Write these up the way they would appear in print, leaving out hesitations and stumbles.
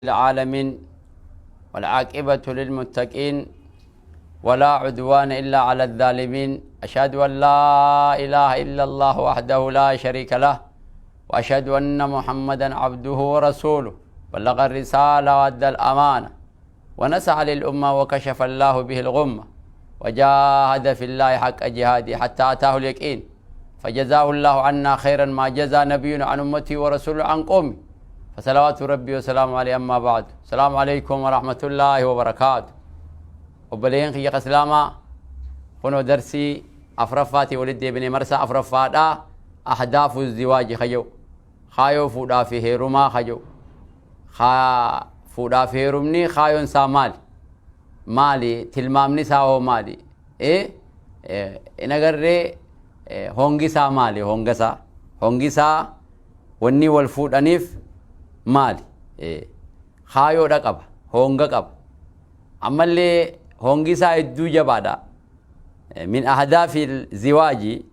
العالمين، والعاقبة للمتقين، ولا عدوان إلا على الظالمين. أشهد أن لا إله إلا الله وحده لا شريك له، وأشهد أن محمدا عبده ورسوله، بلغ الرسالة وأدى الأمانة ونصح للأمة وكشف الله به الغمة وجاهد في الله حق جهاده حتى أتاه اليقين، فجزاه الله عنا خيرا ما جزى نبي عن أمته ورسول عن قومه، فصلوات ربي وسلامه عليه. أما بعد، السلام عليكم ورحمة الله وبركاته. Obboleeyyan kiyya islaamaa، kunoo darsii afuraffaati walitti deebinee marsaa afuraffaadhaa. أهداف الزواج kayyoo kaayoo fuudhaa fi heerumaa kayyoo fuudhaa fi heerumni kaayoon isaa maali? Maali tilmaamni isaa hoo maali? In agarree hongi isaa maali? Honga isaa, hongi isaa, wanni wal fuudhaniif maali? Kaayoodha qaba, honga qaba. Ammallee hongi isaa hedduu jabaadha. من أهداف الزواج،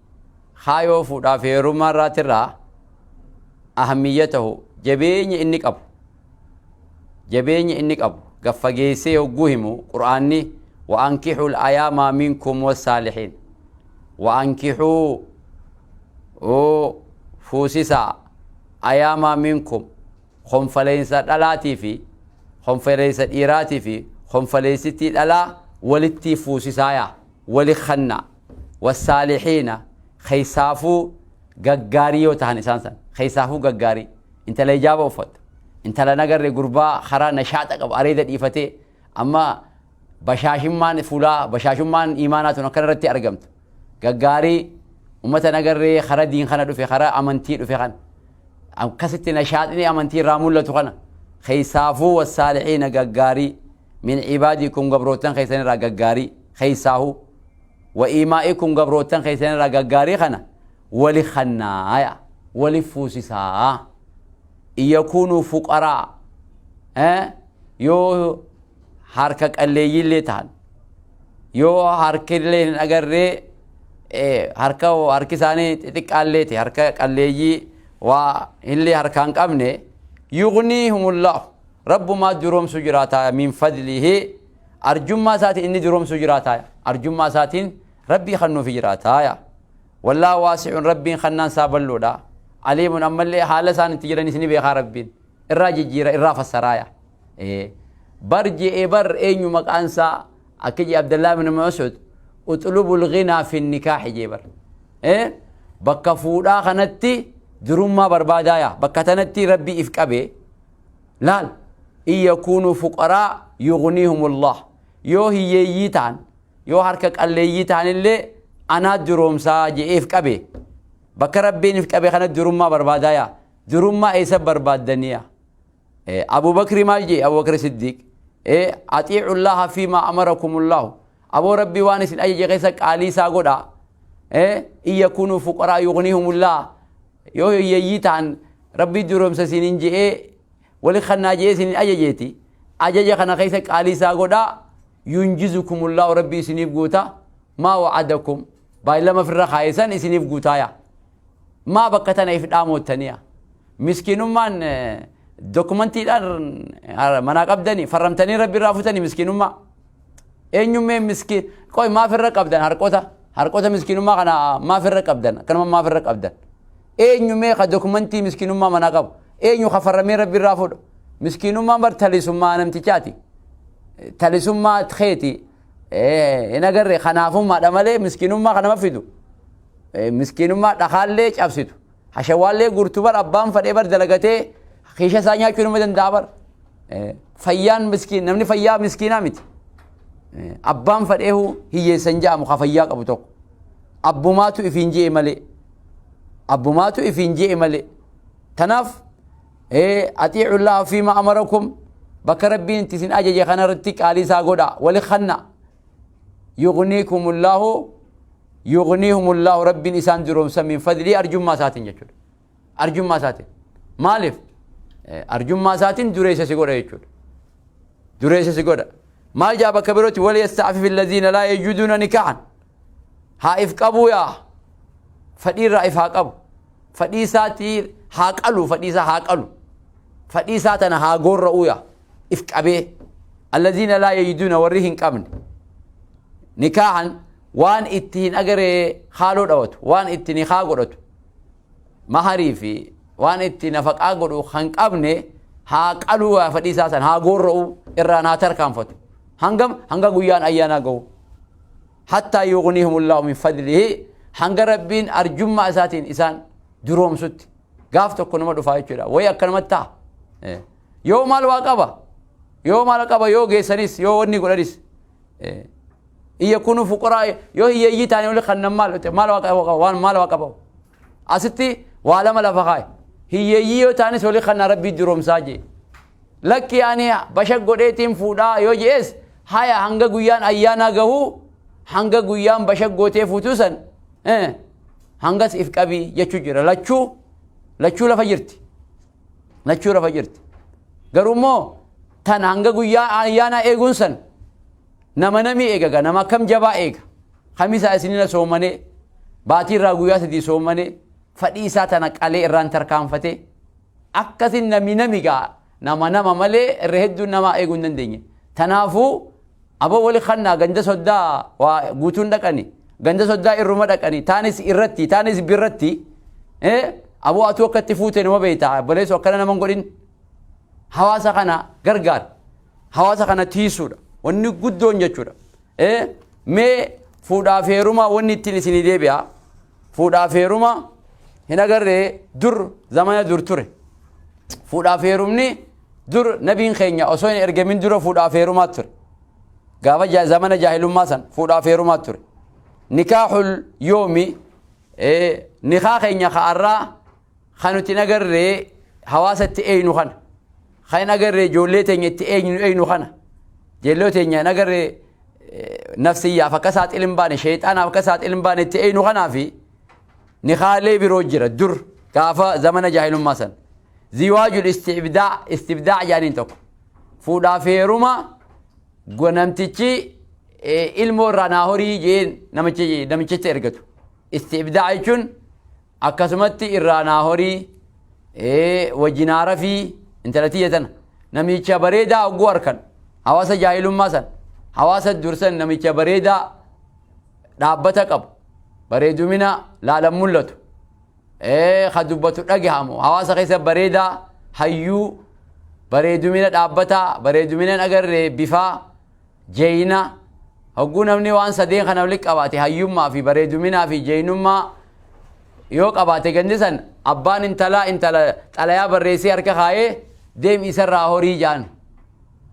kaayoo fuudhaa fi heerumaa irraatirraa، أهميته، jabeenya inni qabu, jabeenya inni qabu gaffageessee hogguu himu Qur'aanni: وأنكحوا الأيامى منكم والصالحين. وأنكحوا، fuusisaa، الأيامى منكم، honfaleensa dhalaatii fi honfaleensa dhiiraatii fi honfaleensittii dhalaa walitti fuusisaaya, wali khanna. والصالحين، keessaafuu gaggaarii yoo tahan isaan san, keessaafuu gaggaarii, intala ijaaba uffatu, intala nagarre, gurbaa karaa nashaaxa qabu, areeda dhiifatee amma bashaashummaan fuulaa, bashaashummaan imaanaa tun akkana irratti argamtu, gaggaarii ummata nagarree kara diin kana dhufe, kara amantii dhufe kana, akkasitti nashaaxni amantii irraa mul'atu kana keessaafuu. والصالحين، gaggaarii، من عبادكم، gabrootan keessan irraa gaggaarii keessaahuu، وإمائكم، gabrootan keessan irraa gaggaarii kana wali khannaaya, wali fuusisaa. إن يكونوا فقراء، yoo harka qalleeyyiillee ta'an, yoo harkillee hin agarree, harka harki isaanii xixiqqaallee ta'e, harka qalleeyyii waa illee harkaan qabne، يغنهم الله، rabbumaa duroomsu jiraata، من فضله، arjummaa isaatiin inni duroomsu jiraata, arjummaa isaatiin rabbii kennuufi jiraata. والله واسع، rabbiin kannaan isaa bal'oodha، عليم، ammallee haala isaan itti jiranis ni beekaa. Rabbiin irraa jijjiira, irraa fassaraaya. Bar je'ee bar eenyu maqaan isaa akka jee Abdallaa bin Mas'ud: اطلبوا الغنى في النكاح jee bar. Bakka fuudhaa kanatti durummaa barbaadaaya, bakka tanatti rabbii if qabe laal. إن يكونوا فقراء يغنهم الله، yoo hiyyeeyyii ta'an, yoo harka qalleeyyii ta'an illee anaa duroomsaa je'eef qabe. Bakka rabbiin if qabe kana durummaa barbaadaaya. Durummaa eessa barbaaddaniya? Abu Bakri maal jee? Abu Bakri Siddiq: أطيعوا الله فيما أمركم الله، aboo rabbii waan isin ajaje keessa qaalii isaa godha. إن يكونوا فقراء يغنهم الله، yoo hiyyeeyyii ta'an rabbii duroomsa isinin je'ee, wali kannaa je'ee isinin ajajeeti, ajaja kana keessa qaalii isaa godha. ينجزكم الله، rabbii isiniif guuta، ما وعدكم، baay'ilama firra kaayesan isiniif guutaaya. Maa bakka tana if dhaamottaniya? Miskiinummaan dokumantiidhaan manaa qabdanii farramtanii rabbi irraa futanii miskiinummaa eenyummee miskiin qoy maaf irra qabdan? Harqoota miskiinummaa kana maaf irra qabdan? Akkanuma maaf irra qabdan? Eenyumee ka dokumantii miskiinummaa manaa qabu? Eenyu ka farramee rabbi irraa fudhu? Miskiinummaan bar talisummaa namtichaati, talisummaa keeti hin agarre. Kanaafummaadha malee miskiinummaa kanama fidu. Miskiinummaa dhakaallee cabsitu, hashawaallee gurtu bar. Abbaan fadhee bar dalagatee kiisha isaa nyaachuu nama danda'a bar. Fayyaan miskiin, namni fayyaa miskiinaa miti. Abbaan fadheehu hiyyeessan ja'amu ka fayyaa qabu tokko abbumaatu ifiin je'e malee, abbumaatu ifiin je'e malee. Tanaaf أطيعوا الله فيما أمركم، bakka rabbiin itti isin ajaje kanarratti qaalii isaa godha, wali khanna. يغنكم الله، يغنهم الله، rabbiin isaan duroomsa، من فضله، arjummaa isaatiin jechuudha. Arjummaa isaatiin maaliif? Arjummaa isaatiin dureessa si godha jechuudha, dureessa si godha. Maal jaa bakka birootti? وليستعفف الذين لا يجدون نكاحا، haa if qabuu yaa, fadhiirraa if haa qabu, fadhii isaatii haa qalu, fadhii isaa haa qalu, fadhii isaa tana haa goorra'uu yaa. If qabee allaziina laa yajiduuna, warri hin qabne nikaahan, waan itti hin agaree haaloo dhawatu, waan itti nikaa godhatu, maharii fi waan itti nafaqaa godhu kan qabne, haa qaluu, waa fedhii isaa san haa goorra'u, irraan haa tarkaanfatu. Hangam? Hanga guyyaan ayyaanaa gahu. Hattaa yughniihumullahu min fadlihi, hanga Rabbiin arjummaa isaatiin isaan duroomsutti. Gaaf tokko nama dhufaa jechuudha. Wayi akkanumatti ta'a. Yoo maal waa qaba, yoo maal qaba, yoo geessanis, yoo wanni godhanis, in yakunu fuqaraa, yoo hiyyeeyyii ta'anii oli kan maal maal waa qaba, waan maal waa qaba. Asitti waa lama lafa kaaye. Hiyyeeyyii yoo ta'anis oli kan Rabbii duroomsaa jee. Lakki, ani bashak godheetiin fuudhaa yoo jees, haya, hanga guyyaan ayyaanaa gahuu, hanga guyyaan bashak gootee fuutuu san hangas if qabii jechuu jira. Lachuu lachuu lafa jirti, lachuu lafa jirti. Garuu immoo tan hanga guyyaa ayyaanaa eeguun san nama namii eegaga, nama akkam jabaa eega. Kamisa isinina soomanee, baatii irraa guyyaa 3 soomanee, fadhii isaa tana qalee irraan tarkaanfatee, akkasin nami nami gaa nama nama malee irra hedduun namaa eeguu hin dandeenye. Tanaafuu aboo wali kannaa, ganda soddaa waa guutuun dhaqani, ganda soddaa irruma dhaqani, taanis irratti taanis birratti. Aboo atuu akkatti fuute nama beektaa, obboleessu akkana nama hin godhin. Hawaasa kana gargaar, hawaasa kana tiisuudha wanni guddoon jechuudha. Mee fuudhaaf heeruma wanni ittiin isinii deebi'a. Fuudhaaf heeruma hin agarree dur, zamana dur ture. Fuudhaaf heerumni dur nabiin keenya osoo hin ergamin dura fuudhaaf heerumaa ture. Gaafa zamana jaahilummaa san fuudhaaf heerumaa ture. Nikaaxul yoomi, nikaa keenya ka'arraa kan nuti hin agarree hawaasatti eeynu kana, kan hin agarree ijoollee teenya itti eeynu kana, ijoollee teenya hin agarree nafsiyyaaf akka saaxil hin baane, sheexaanaaf akka saaxil hin baane itti eeynu kanaa fi nikaalee biroo jira. Dur gaafa zamana jaahilummaa san ziwaajul istibdaa, istibdaa jedhaniin tokko, fuudhaaf heeruma namtichi ilmoo irraa naa horii jeen namichitti ergatu. Istibdaa jechuun akkasumatti irraa naa horii, wajjinaara fi intala tiyya tana. Namicha bareedaa hogguu harkan, hawaasa jaahilummaa san, hawaasa dursan, namicha bareedaa dhaabbata qabu, bareedumina laalan mul'atu, ka dubbatu dhagahamu, hawaasa keessa bareedaa, hayyuu, bareedumina dhaabbataa, bareedumina hin agarree bifaa, jeeyina. Hogguu namni waan sadeen kana walitti qabaate, hayyummaa fi bareeduminaa fi jeeynummaa yoo qabaate, gandi san abbaan intalaa intala xalayaa barreessee harka kaayee, deem isarraa horii jaan.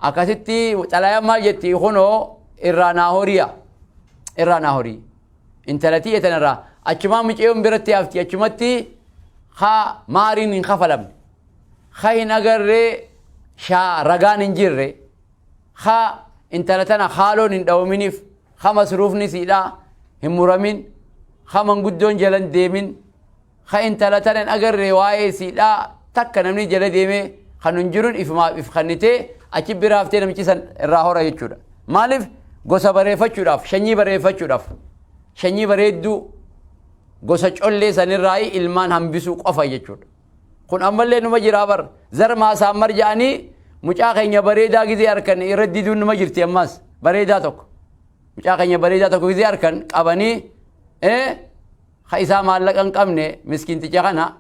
Akkasitti xalayaan maal jetti? Kunoo irraa naa horiya, irraa naa horii intala tiyya tanarraa. Achumaa mucayyoon biratti hafti. Achumatti ha maariin hin kafalamne, ha hin agarree shaa ragaan hin jirre, ha intala tana haaloon hin dhawaminiif, ha masruufni siidhaa hin muramin, ha manguddoon jala hin deemin, ha intala tana hin agarree waa'ee siidhaa takka namni jala deemee kan hin jirun, ifumaaf if kannitee achi bira haftee namichi san irraa hora jechuudha. Maaliif? Gosa bareeffachuudhaaf, sanyii bareeffachuudhaaf, sanyii bareedduu gosa collee sanirraa ilmaan hambisuu qofa jechuudha. Kun ammallee numa jiraa bar. Zar maasaammar jedhanii mucaa keenya bareedaa gizee harkan irra diduun numa jirti ammas bareedaa tokko. Mucaa keenya bareedaa tokko gizee harkan qabanii, ka isaa maallaqa hin qabne miskiinticha kana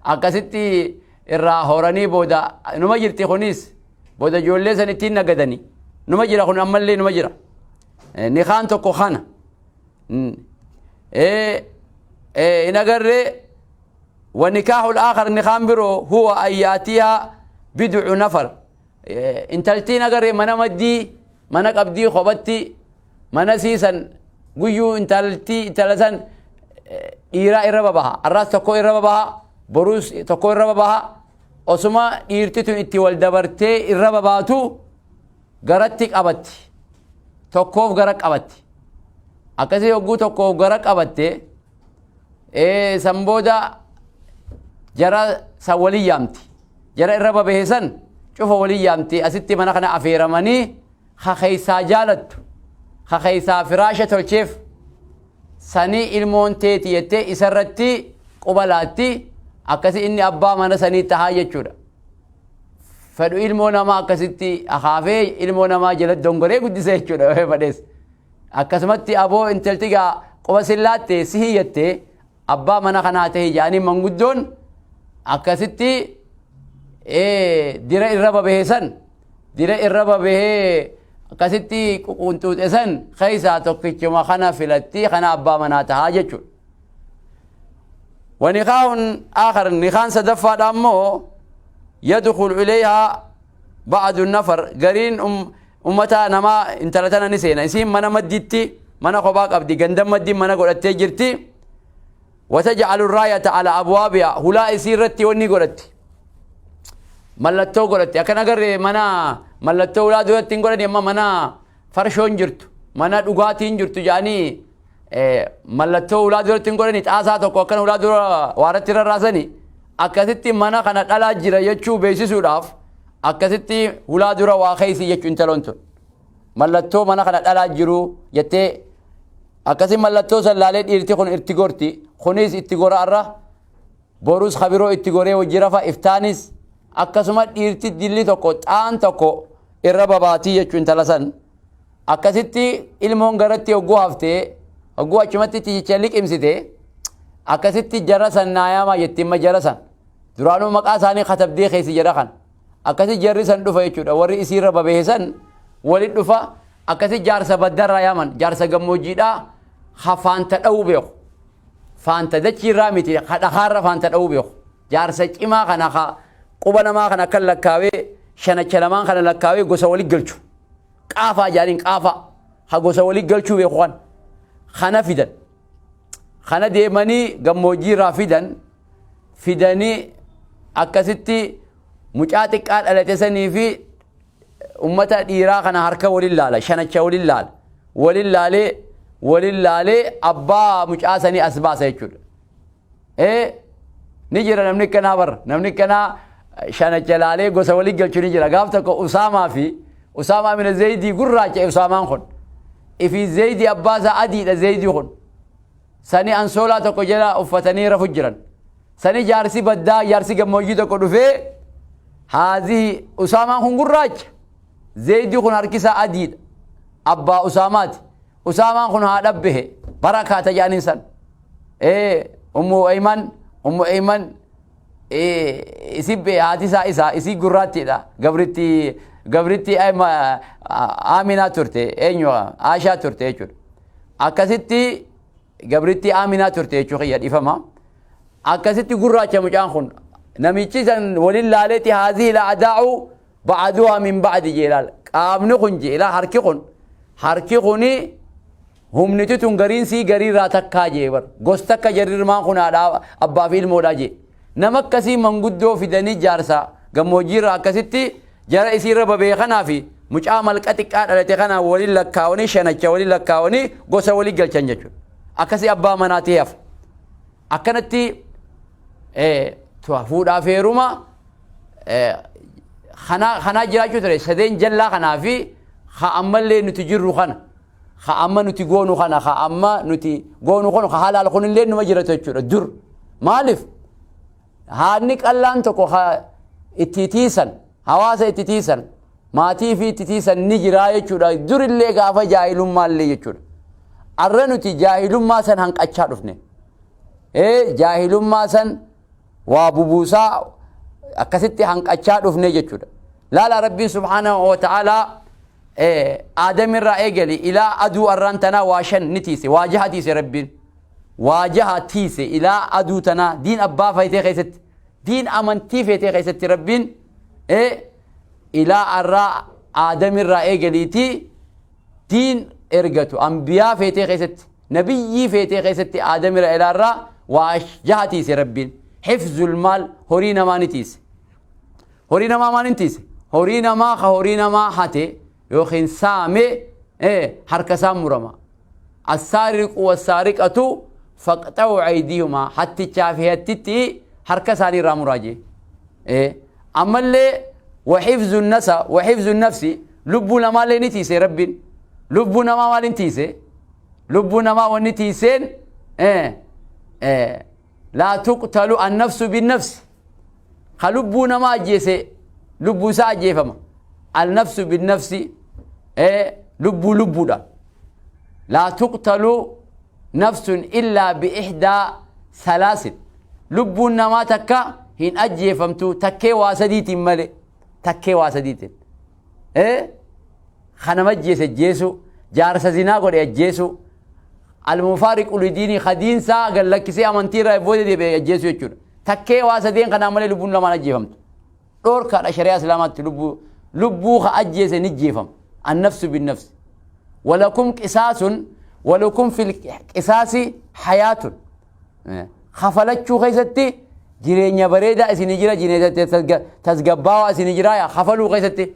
akkasitti irraa horanii booda numa jirti. Kunis booda ijoollee san ittiin nagadanii numa jira. Kun ammallee numa jira. Nikaan tokko kana hin agarree. ونكاح الآخر، نكاح برو، هو أن يأتيها بدع نفر. Intaltiin agarree mana maddii mana qabdii kophatti mana siisan guyyuu intaltii intala san dhiiraa irra babaha. Arraas tokko irra babaha, boruus tokko irra babaha. Osuma dhiirti tun itti wal dabartee irra babaatu garatti qabatti, tokkoof gara qabatti. Akkasii hogguu tokkoof gara qabatte, san booda jara san walii yaamti. Jara irra babahe san cufa walii yaamti. Asitti mana kana afeeramanii, ka keeysaa jaalattu, ka keeysaa firaasha tolcheef sanii ilmoon teeti jettee isarratti quba laatti. Akkasi inni abbaa mana sanii tahaa jechuudha. Fedhu ilmoo namaa akkasitti akaafee ilmoo namaa jala dongoree guddise jechuudha fedhees. Akkasumatti aboo intalti gaa quba sillaatte si hiyyatte abbaa mana kanaa ta'e jedhanii manguddoon akkasitti dira irra babahe san dira irra babahee akkasitti ququnxuuxe san keessaa tokkichuma kana filatti kana abbaa manaa tahaa jechuudha. ونكاح آخر نكاح صدفة أمو يدخل إليها بعض النفر قرين أمتا نما انتلتنا نسينا إسين منا مدتي منا خباك أبدي قندم مدي منا قلت جرتي وتجعل الراية على أبوابها هلا إسيرتي وني قلت ملتو قلت أكن أقري منا ملتو لا دوتين قلت يما منا فرشون جرت منا دقاتين جرت جاني mallattoo ulaa duratti hin godhani xaasaa tokko akkana ulaa dura waaratti rarraasani akkasitti mana kana dhalaa jira jechuu beeksisuudhaaf akkasitti ulaa dura waa keeysi jechuu intaloon tun mallattoo mana kana dhalaa jiru jettee akkasi mallattoo san laalee dhiirti kun itti gorti kunis itti gora arra borus kabiroo itti goree wajji rafa iftaanis akkasuma dhiirti dilli tokko xaan tokko irra babaatii jechuu intala san akkasitti ilmoon garatti hogguu haftee hogguu achumatti tijicha liqimsite akkasitti jara san naayamaa jetti imma jara san duraanuu maqaa isaanii katabdee keessi jara kan akkasi jarri san dhufa jechuudha warri isiirra babehe san walit dhufa akkasi jaarsa baddarraa yaaman jaarsa gammoojjiidhaa ha faanta dha'uu beeku faanta dachiirraa miti ha dhakaarra faanta dha'uu beeku jaarsa cimaa kana ha quba namaa kana kan lakkaawee shanacha lamaan kana lakkaawee gosa walit galchu qaafaa jaaniin qaafaa ha gosa walit galchuu beeku kan kana fidan kana deemanii gammoojjiirraa fidan fidanii akkasitti mucaa xiqqaa dhalate sanii fi ummata dhiiraa kana harka walin laala shanacha walin laala walin laalee walin laalee abbaa mucaa sanii as baasa jechuudha. Ni jira namni akkanaa bara namni akkanaa shanacha laalee gosa walin galchu ni jira gaaf tokko Usaamaa fi Usaamaa mina Zeydii gurraacha Usaamaan kun ifi Zeydii abbaa isaa adiidha Zeydii kun sani ansoolaa tokko jala uffatanii rafu jiran sani jaarsi baddaa jaarsi gammoojjii tokko dhufee haazii Usaamaan kun gurraacha Zeydii kun harki isaa adiidha abbaa Usaamaati Usaamaan kun haa dhabbehe barakaata jedhaniin san Ummu Ayman isi haati isaa isaa isii gurraattiidha gabritti Aminaa turte eenyu Aashaa turte jechuudha akkasitti gabritti Aminaa turte jechuu kiyya dhifama akkasitti gurraacha mucaan kun namichi san walin laaleeti haazii la adaa'u ba'aduhaa min ba'di jee laal qaamni kun jee laal harki kuni humniti tun gariin sii gariirraa takkaa jee bar gos takka jarrirmaan kun haadhaa abbaa fi ilmoodhaa jee nama akkasii manguddoo fidanii jaarsa gammoojjiirraa akkasitti jara isiirra babee kanaa fi mucaa malqa xiqqaa dhalate kana waliin lakkaawanii shanacha waliin lakkaawanii gosa walii galchan jechuudha. Akkasii abbaa manaa ta'ee hafa. Akkanatti fuudhaaf heeruma kanaa jiraachuu ture sadeen jallaa kanaa fi ha ammallee nuti jirru kana ha amma nuti goonu kana ha amma nuti goonu kun ha halaal kunillee numa jiratu jechuudha dur maaliif haadni qallaan tokko ha itti tiisan hawaasa itti tiisan maatii fi itti tiisan ni jiraa jechuudha durillee gaafa jaahilummaallee jechuudha arra nuti jaahilummaa san hanqachaa dhufne jaahilummaa san waa bubuusaa akkasitti hanqachaa dhufne jechuudha laala rabbiin subhaanahu wa ta'aalaa aadamirraa eegali ilaa aduu arraan tanaa waa shan ni tiise waa jaha tiise rabbiin waa jaha tiise ilaa aduu tanaa diin abbaa feetee keessatti diin amantii feetee keessatti rabbiin ilaa arraa aadamirraa eegaliitii diin ergatu ambiyaa feetee keessatti nabiyyii feetee keessatti aadamirraa ilaa arraa waa jaha tiise rabbiin hifzul maal horii namaa ni tiise horii namaa maal hin tiise horii namaa ka horii namaa hate yookiin saame harka isaan murama assaariqu wassaariqatu faqxa'u aydiihumaa hattichaa fi hattitti harka isaanii irraa muraa jee ammallee وحفظ النسا وحفظ النفس لب نما لي نتيسي رب لب نما مال نتيسي لب نما ونتيسين لا تقتل النفس بالنفس خلب نما جيسي Lubbuu isaa ajjeefama. Al-nafsu bin-nafsi, lubbuu lubbuudhaan. Laa tuqtalu nafsun illaa bi'ihdaa salaasin. Lubbuun namaa takka hin ajjeefamtu takkee waa sadiitiin malee. Takkee waa sadiitiin. Ka nama ajjeese ajjeesuu, jaarsa zinaa godhe ajjeesuu, almufaariqu lidiinii ka diinsaa gad lakkisee amantii irraa booda deebi'e ajjeesuu jechuudha. Takkee waa sadeen kanaan malee lubbuun lamaan ajjeefamtu. Dhoorkaadha shari'aa islaamaatti lubbuu lubbuu ka ajjeese ni ajjeefama. Annafsu binnafsi. Walakum qisaasun walakum fil qisaasi hayaatun. Kafalachuu keessatti jireenya bareedaa isinii jira, jireenya tasgabbaawaa isinii jira. Yaa kafaluu keessatti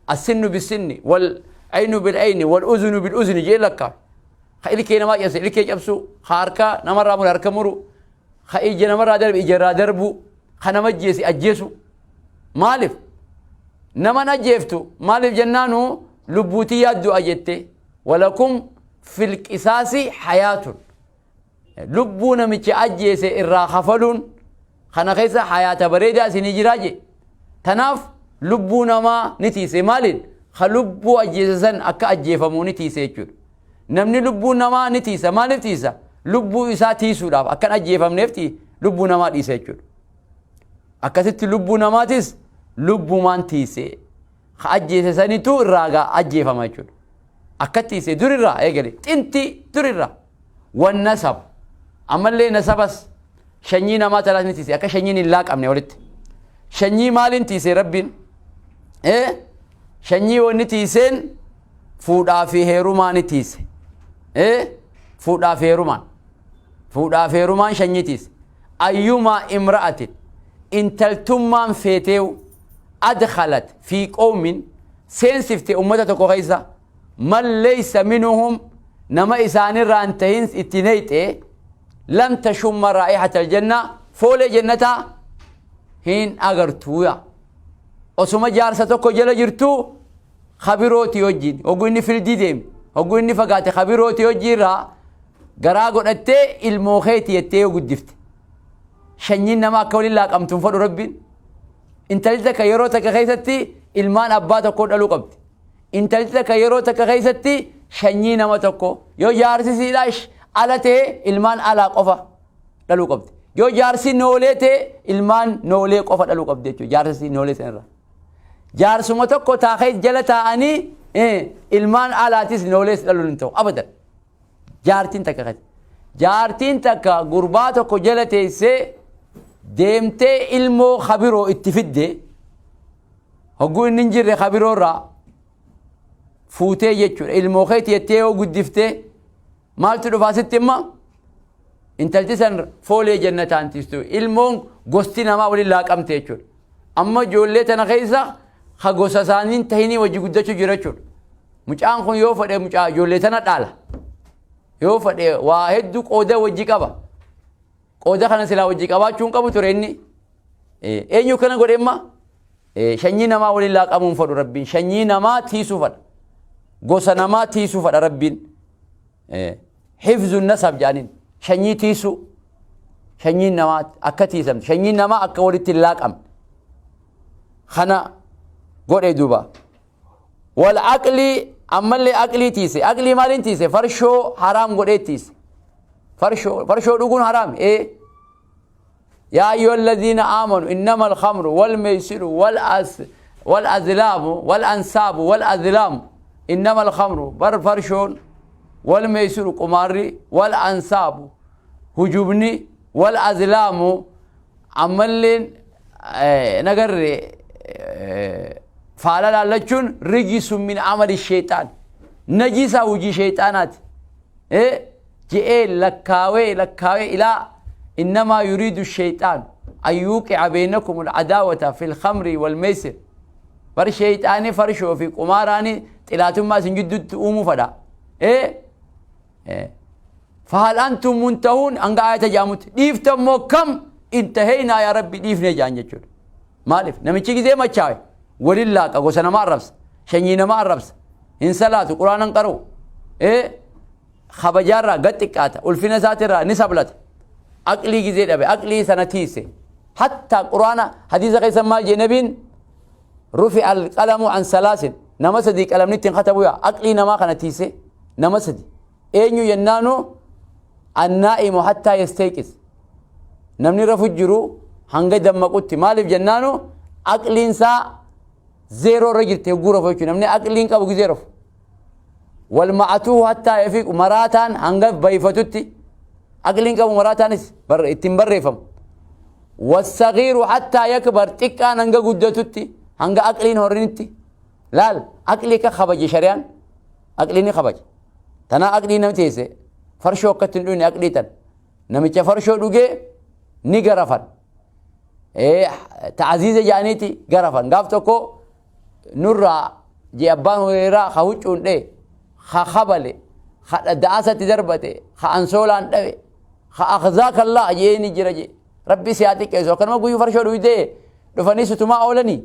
assinnu bisinni wal aynu bil ayni wal uzunu bil uzni jee lakkaa. Ka ilkee namaa cabse ilkee cabsuu, ka harka namarraa mure harka muru, ka ija namarraa darbe ija irraa darbuu, ka nama ajjeese ajjeesuu. Maaliif? Naman ajjeeftu maaliif jennaanu lubbuutii yaaddu'a jette. Walakum fil qisaasi hayaatun. Lubbuu namicha ajjeese irraa kafaluun kana keessa hayaata bareedaa isinii jiraa jee. Tanaaf lubbuu namaa ni tiise. Maaliin? Ka lubbuu ajjeese san akka ajjeefamu ni tiise jechuudha. Namni lubbuu namaa ni tiisa. Maaliif tiisa? Lubbuu isaa tiisuudhaaf akkan ajjeefamneef lubbuu namaa dhiisa jechuudha. Akkasitti lubbuu namaatis lubbumaan tiise. Ka ajjeese sanitu irraa gaa ajjeefama jechuudha. Akka tiise durirraa eegale. Xinti durirraa. Wan nasab. Ammallee nasabas shanyii namaa talaas ni tiise. Akka shanyiin hin laaqamne walitti. Shanyii maaliin tiise Rabbiin? Shanyii wanni tiiseen fuudhaa fi heerumaa ni tiise. Fuudhaa fi heerumaan. Fuudhaa fi heerumaan shanyii tiise. Ayyumaa imra'atin intaltummaan feeteewu adkhalat fi qawmin seensifte ummata tokko keessa man laysa minhum nama isaanirraa hin tahin itti neyxe lam tashumma raa'ihata aljanna foolee jannataa hin agartuuya. Osuma jaarsa tokko jala jirtuu kabirooti wajjin hogguu inni fildii deeme hogguu inni fagaate kabirooti wajjin irraa garaa godhattee ilmoo keeti jettee yoo guddifte shanyiin nama akka waliin laaqamtu hin fedhu Rabbiin. Intalli takka yeroo takka keessatti ilmaan abbaa tokkoo dhaluu qabdi. Intalli takka yeroo takka keessatti shanyii nama tokko yoo jaarsi siidhaa ala ta'e ilmaan alaa qofa dhaluu qabdi. Yoo jaarsi noolee ta'e ilmaan noolee qofa dhaluu qabdi jechuudha. Jaarsi noolee sanarra. Jaarsuma tokko taakee jala taa'anii ilmaan alaatis noolees dhaluun hin ta'u abadan. Jaartiin takka kati. Jaartiin takka gurbaa tokko jala teessee deemtee ilmoo kabiroo itti fidde hogguu inni hin jirre kabiroo irraa fuutee jechuudha. Ilmoo keeti jettee yoo guddiftee maaltu dhufaa sitti imma? Intalti san foolee jannataan tiistu. Ilmoon gosti namaa waliin laaqamte jechuudha. Amma ijoollee tana keessa ka gosa isaaniin tahinii wajji guddachuu jira jechuudha. Mucaan kun yoo fedhe mucaa ijoollee tana dhaala. Yoo fedhe waa hedduu qooda wajji qaba. Qooda kana silaa wajji qabaachuu hin qabu ture inni. Eenyu kana godhe imma? Shanyii namaa waliin laaqamuu hin fedhu Rabbiin. Shanyii namaa tiisuu fedha. Gosa namaa tiisuu fedha Rabbiin. Hifzu nasab jedhaniin. Shanyii tiisuu. Shanyiin namaa akka tiisamte. Shanyiin namaa akka walitti hin laaqamne. Kana godhe duuba. Wal aqlii ammallee aqlii tiise. Aqlii maaliin tiise? Farshoo haraam godhee tiise. Farshoo dhuguun haraam. Ee. Yaa ayyuha alladhiina aamanu innama alkhamru wal meeysiru wal as wal azlaamu wal ansaabu wal azlaamu innama alkhamru bar farshoon wal meeysiru qumaarri wal ansaabu hujubni wal azlaamu ammalleen nagarre faala laallachuun rijisun min amali sheexaan najisaa hujii sheexaanaati je'ee lakkaawee lakkaawee ilaa innamaa yuriidu sheexaan an yuuqica beynakum alcadaawata fi lkamri walmeysir bar sheexaani farshoo fi qumaaraani xilaatummaa isin jidduutti uumuu fadha. Fahal antum muntahuun hanga aayata jedhamutti dhiiftan moo kam intaheynaa yaa Rabbi dhiifnee jedhan jechuudha. Maaliif namichi gizee machaawe waliin laaqa gosa namaa arrabsa shanyii namaa arrabsa hin salaatu quraana hin qara'u kabajaarraa gad xiqqaata ulfina isaatirraa ni sablata aqlii gizee dhabe aqlii sana tiise hatta quraana hadiisa keessa maal jee nabiin. Rufi alqalamu an salaasin, nama sadii qalamni ittiin katabu yaa aqlii namaa kana tiise. Nama sadi eenyu jennaanu, annaa'imu hattaa yastayqis, namni rafu jiru hanga dammaqutti. Maaliif jennaanu, aqliin isaa zeeroo irra jirti hogguu rafu jechuudha. Namni aqliin qabu gizee rafu. Walma'atuhu hattaa yafiiqu, maraataan hanga bayfatutti aqliin qabu, maraataanis ittiin barreeffamu. Wassagiiru hattaa yakbar, xiqqaan hanga guddatutti, hanga aqliin horinitti. Laal, aqlii ka kabaje shari'aan, aqlii ni kabaje. Tanaa aqlii nama teesse farshoo akkatti hin dhugne. Aqlii tan namicha farshoo dhugee ni garafan, ta'aziiza jedhaniiti garafan. Gaaf tokko nurraa jee abbaan Hureeraa, ka huccuun dhee, ka kabale, ka da'asatti darbate, ka ansoolaan dhabe, ka akhzaakallaa jee ni jira jee. Rabbi si haa xiqqeessu, akkanuma guyyuu farshoo dhugdee dhufanii sutumaa oolanii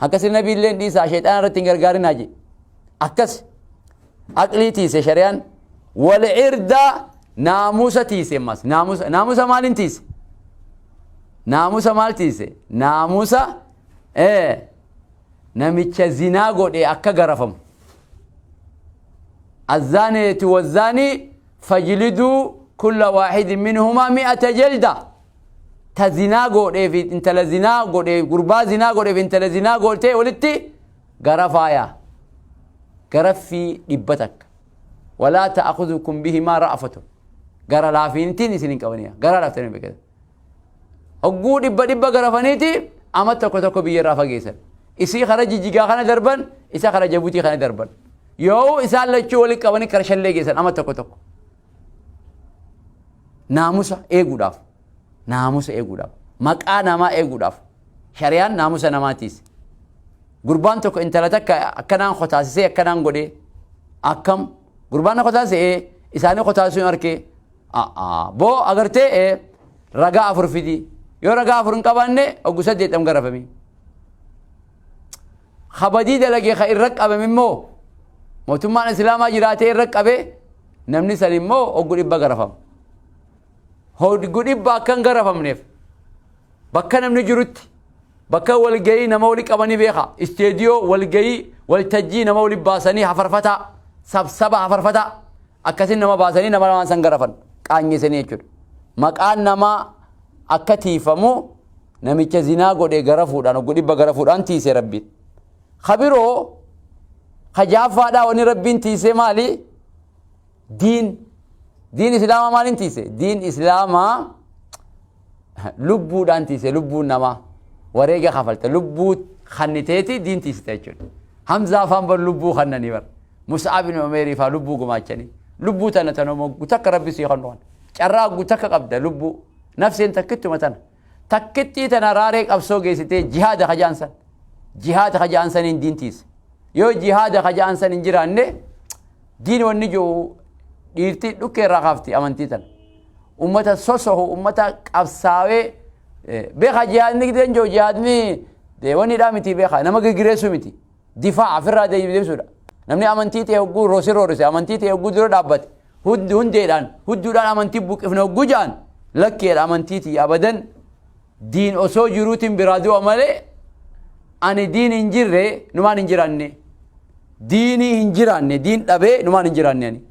akkasi. Nabi illee dhiisaa, sheexaana irratti hin gargaarinaa jee. Akkas aqlii tiise shari'aan. Wal irda, naamusa tiise. Ammas naamusa, naamusa maaliin tiise? Naamusa maal tiise? Naamusa namicha zinaa godhe akka garafamu. الزانية والزاني فاجلدوا كل واحد منهما 100 جلدة. Ta zinaa godhee fi intala zinaa godhee, gurbaa zinaa godhee fi intala zinaa godhee walitti garafaaya, garaffii 100. ولا تأخذكم بهما رأفة, gara laafiintiin isin hin qabaniya, gara laaftanii beekatan. Hogguu 100 garafaniiti ama tokko tokko biyya irraa fageessan. Isii kara Jijjigaa kana darban, isa kara Jabuutii kana darban, yoo isaan lachuu walitti qabanii kara Shallee geessan ama tokko tokko. Naamusa eeguudhaaf, naamusa eeguudhaaf, maqaa namaa eeguudhaaf shari'aan naamusa namaatiis. Gurbaan tokko intala takka akkanaan kotaasisee akkanaan godhee, akkam gurbaan na kotaasisee, isaanii kotaasisuu hin arkee boo agartee, ragaa afur fidi. Yoo ragaa afur hin qabaanne, oggu saddeettam garafamii. Kabadii dalagee ka irra qabame immoo, mootummaan Islaamaa jiraatee irra qabe, namni san immoo oggu 100 garafama. Oggu 100 akka hin garafamneef, bakka namni jirutti, bakka walgayii nama wali qabanii beeka, isteediyoo walgayii, waltajjii nama wali baasanii hafarfataa, sabsaba hafarfataa akkasin nama baasanii nama lamaan san garafan, qaanyesanii jechuudha. Maqaan namaa akka tiifamu namicha zinaa godhe garafuudhaan, oggu 100 garafuudhaan tiise Rabbiin. Kabiroo kajaaffaadhaa wanni Rabbiin tiise maali? Diin. Diin Islaamaa maaliin tiise? Diin Islaamaa lubbuudhaan tiise. Lubbuun namaa wareega kafalta, lubbuu kanniteeti diin tiisite jechuudha. Hamzaa afaan bar lubbuu kannanii bar. Mus'ab bin Umeerii faa lubbuu gumaachanii. Lubbuu tana tanuma takka Rabbi sii kannu kana. Carraa takka qabda, lubbuu. Nafseen takkittuma tana. Takkittii tana raaree qabsoo geessitee jihaada kajaansan. Jihaada kajaansaniin diin tiise. Yoo jihaada kajaansan hin jiraanne, diin wanni jiru dhiirtii dhukkee irraa kaafti amantii tana. Ummata sosohu, ummata qabsaawee beeka. Jihaadni gideen jiru, jihaadni wanni dhaa miti beeka, nama girgireessuu miti. Difaa ofirraa deebisuudha. Namni amantii ta'e hogguu roosi roorise, amantii ta'e hogguu dura dhaabbate, hundeedhaan hudduudhaan amantii buqqifne hogguu ja'an, lakkeedha amantiiti abadan. Diin osoo jiruutiin biraa du'a malee, ani diin hin jirre numaan hin jiraanne, diinii hin jiraanne, diin dhabee numaan hin jiraanne, ani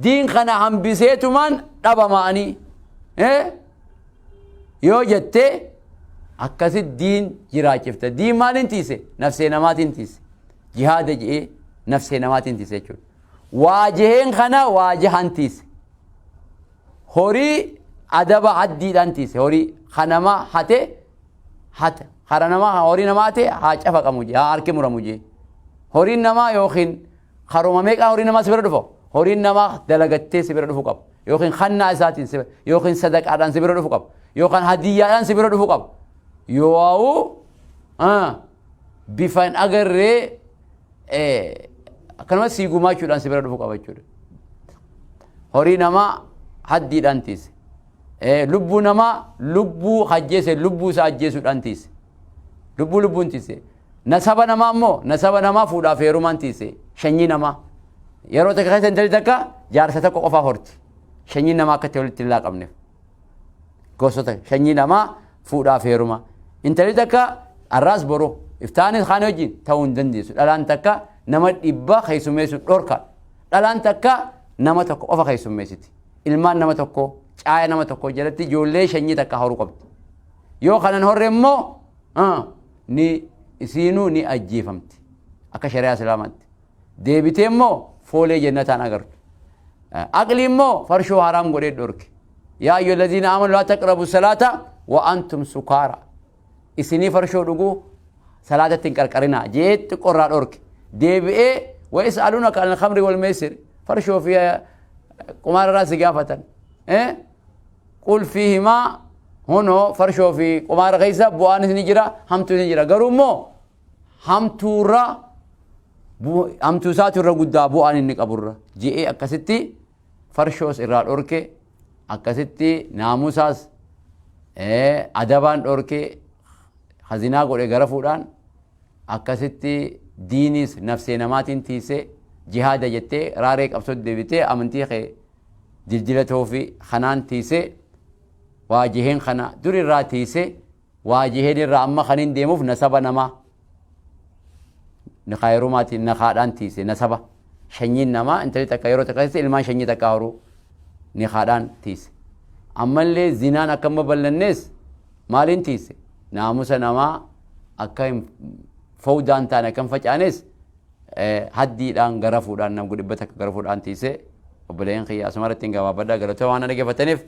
diin kana hambiseetumaan dhabama ani yoo jettee, akkasit diin jiraachifta. Diin maaliin tiise? Nafsee namaatiin tiise. Jihaada je'ee nafsee namaatiin tiise jechuudha. Waajiheen kana waajihan tiise. Horii adaba haddiidhaan tiise. Horii kanama hate hata kara namaa, horii namaa hate haa cafaqamu jee, haa harki muramu jee. Horiin namaa yookiin karuma meeqaa horii namaa si bira dhufa? Horiin namaa dalagattee si bira dhufu qaba, yookiin kannaa isaatiin si bira, yookiin sadaqaadhaan si bira dhufu qaba, yookaan hadiyyaadhaan si bira dhufu qaba. Yoo bifa hin agarree akkanumas sii gumaachuudhaan si bira dhufu qaba jechuudha. Horii namaa haddiidhaan tiise. Lubbuu namaa, lubbuu ajjeese, lubbuu isaa ajjeesuudhaan tiise. Lubbuu lubbuun tiise. Nasaba namaa immoo, nasaba namaa fuudhaaf heerumaan tiise. Shanyii namaa. Yeroo takka keessa intalli takka jaarsa tokko qofaa horti. Shanyiin namaa akkatti walitti hin laaqamneef. Gosoota shanyii namaa fuudhaaf heeruma. Intalli takka har'aas boru Iftaanis kaan wajjin ta'uu hin dandeessu. Dhalaan takka nama 100 keessummeessuun dhorka. Dhalaan takka nama tokko qofa keessummeessiti. Ilmaan nama tokko, caaya nama tokko jalatti ijoollee shanyii takka horuu qabdi. Yoo kanan horre immoo ni isiinuu ni ajjeefamti. Akka shari'aa Islaamaatti. Deebitee immoo foolee jannataan agartu. Aqlii immoo farshoo haraam godhee dhorke. Yaa ayyuha alladhiina aamanu laa taqrabu salaata wa antum sukaara. Isinii farshoo dhuguu salaatatti hin qarqarinaa jee xiqqoo irraa dhorke. Deebi'ee wa is'aluunaka anil khamri wal meesir farshoo fi qumaara irraa si gaafatan. Qul fiihimaa hunoo farshoo fi qumaara keessa bu'aanis ni jira, hamtuunis ni jira. Garuu immoo hamtuurra hamtuu isaatu irra guddaa bu'aan inni qaburra je'ee akkasitti farshoos irraa dhorke, akkasitti naamusaas adabaan dhorke, hazinaa godhe gara fuudhaan, akkasitti diiniis nafsee namaatiin tiisee, jihaada jettee raaree qabsootti deebitee amantii kee dildila toofi kanaan tiisee, waajiheen kana dur irraa tiisee, waajiheen irraa amma kan hin deemuuf nasaba namaa nikaayerumaatiin nakaadhaan tiise. Nasaba shanyiin namaa intali takka yeroo takka keessatti ilmaan shanyii takka horuu nikaadhaan tiise. Ammallee zinaan akka hin babal'annees maaliin tiise? Naamusa namaa akka hin fowdaan taane, akka hin facaanes haddiidhaan garafuudhaan, nama 100 garafuudhaan tiise. Obboleeyyan kiyya, asuma irratti hin gabaabadha. Galatoo waan na dhaggeeffataniif.